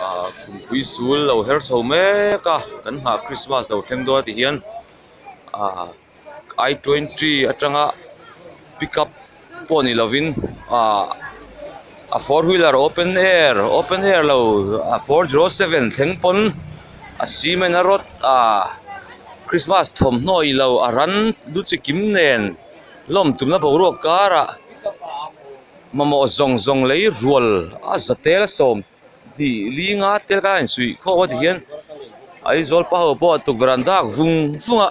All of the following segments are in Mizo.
Ahh khumpui sul lo her chho mek a kan nghah christmas lo thleng dawn a ti hian ahh i twenty atanga pick up pawh ni lovin ahh a four wheeler open air open air lo a 407 thleng pawn a cement a rawt ahh christmas thawmhnaw ilo a ran lu chi kim nen lawm tumna boruak karah mamawh zawng zawng lei rual a za tel 20 linga tel kha a insuih khawm a tihian Aizawl pa ho pawh tukverh an dak vung vung a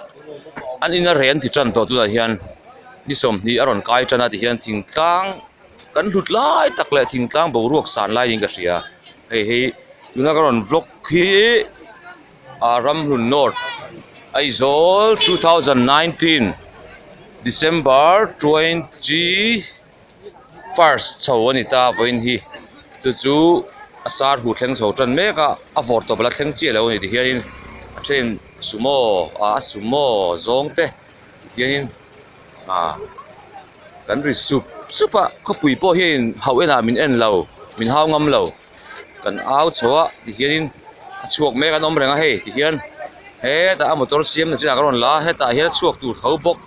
an in a reh an ti tan tawh tunah hian ni 20 a rawn kai tan a tihian thingtlang kan hlut lai tak leh thingtlang boruak san lai niin ka hria hei hi tuna ka rawn vlog hi ah Ramhlun North Aizawl 2019 December 20 first chho a ni ta vawiin hi chu chu a sar huh thleng chho tan mek a a vawr tawp a la thleng chiah lo a ni tihianin a then sumo ah a sumo zawng te tihianin ah kan ri sup sup a khawpui pawh hianin hauh enah min en lo min hau ngam lo kan au chho a tihianin a chhuak mek an awm reng a hei tihian hetah a motor siam na chinah ka rawn la a hetah hian a chhuak tur tho bawk.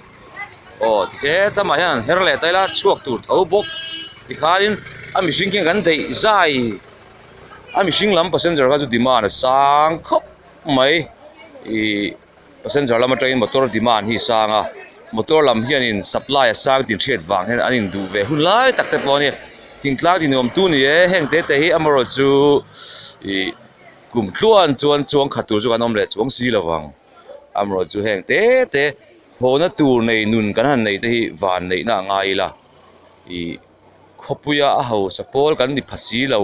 Aw ti he tlamah hian an her leh ta ila chhuak tur tho bawk tikhanin a mihring khian kan daih zai a mihring lam passenger kha chu demand a sang khawp mai ihh passenger lam atangin motor demand hi a sang a motor lam hianin supply a sang tih hriat vang hian an induh ve hun lai tak te pawh a ni thingtlang ti nuam tu ni e heng te te hi amaherawh chu ihh kum tluan chuan chuang khat tur chu kan awm leh chuang si lo vang. Amaherawh chu heng te te hawna tur nei nun kan han neih te hi van neihna a ngai ila ih khawpuia a hausa pawl kan ni pha si lo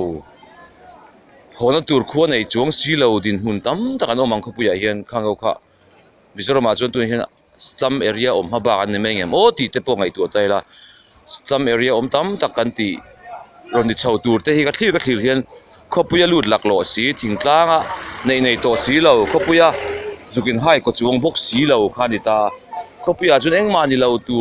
hawna tur khua nei chuang si lo dinhmun tam tak an awm ang khawpuiah hian khang ho kha Mizoramah chuan tunah hian slum area awm hma bak an ni mai ngem aw tih te pawh ngaihtuah ta ila slum area awm tam tak kan tih rawn ni chho tur te hi ka thlir ka thlir hian khawpuia lut laklawh si thingtlanga neih nei tawh si lo khawpuia zuk in hai kaw chuang bawk si lo kha a ni ta khawpuiah chuan engmah ni lo tur.